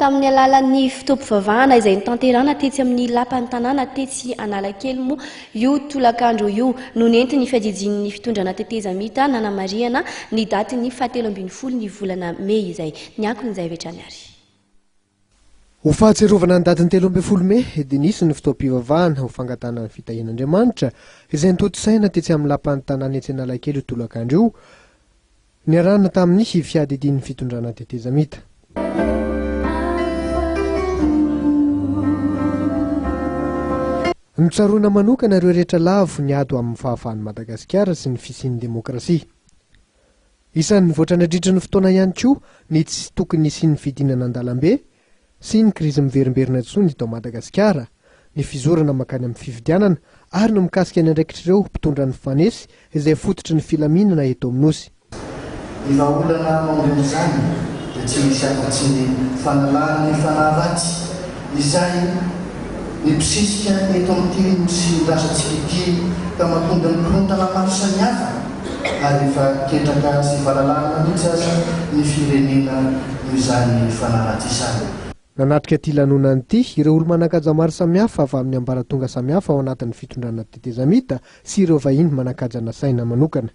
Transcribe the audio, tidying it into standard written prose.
Tamin'ny alalan'ny fotoam-pivavahana izay notanterahana tetsy amin'ny Lapan'ny tanàna tetsy Analakely moa io tolakandro io no nentin'ny fiadidian'ny fitondrana tetezamita nanamarihana ny datin'ny fahatelo ambin'ny folo ny volana mey izay. Ny akon'izay avy hatrany ary. Ho fahatsiarovana ny datin'ny 13 mey dia nisy ny fotoam-pivavahana ho fangatahana ny fitahian'Andriamanitra izay notontosaina tetsy amin'ny Lapan'ny tanàna etsy Analakely io tolakandro io. Niarahana tamin'ny fiadidian'ny fitondrana tetezamita. Notsaroana manokana ireo rehetra lavo niady ho amin'ny fahafahan'i Madagasikara sy ny fisian'ny demokrasia. Isan'ny nivoatra nandritry ny fotoana ihany koa ny tsy tokony hisian'ny fidinana an-dalambe sy ny krizy miverimberina intsony eto Madagasikara, ny fizorana mankany amin'ny fifidianana ary ny mikasika ny andraikitr'ireo mpitondra ny fanesy izay fototry ny filaminana eto amin'ny Nosy. Ny vahaolana mahomby amin'izany dia tsy misy afa-tsy ny fanalana ny fanahy ratsy izay mibosesika eto amin'ity Nosy razantsika ity ka mahatonga ny korontana maro samihafa ary efa ketraka sy valalanina mihitsy aza ny firenena noho izany fanahy ratsy izany. Nanatrika ity lanonana ity ireo olo-manan-kaja maro samihafa avy amin'ny ambaratonga samihafa ao anatin'ny fitondrana tetezamita sy ireo vahiny manan-kaja nasaina manokana.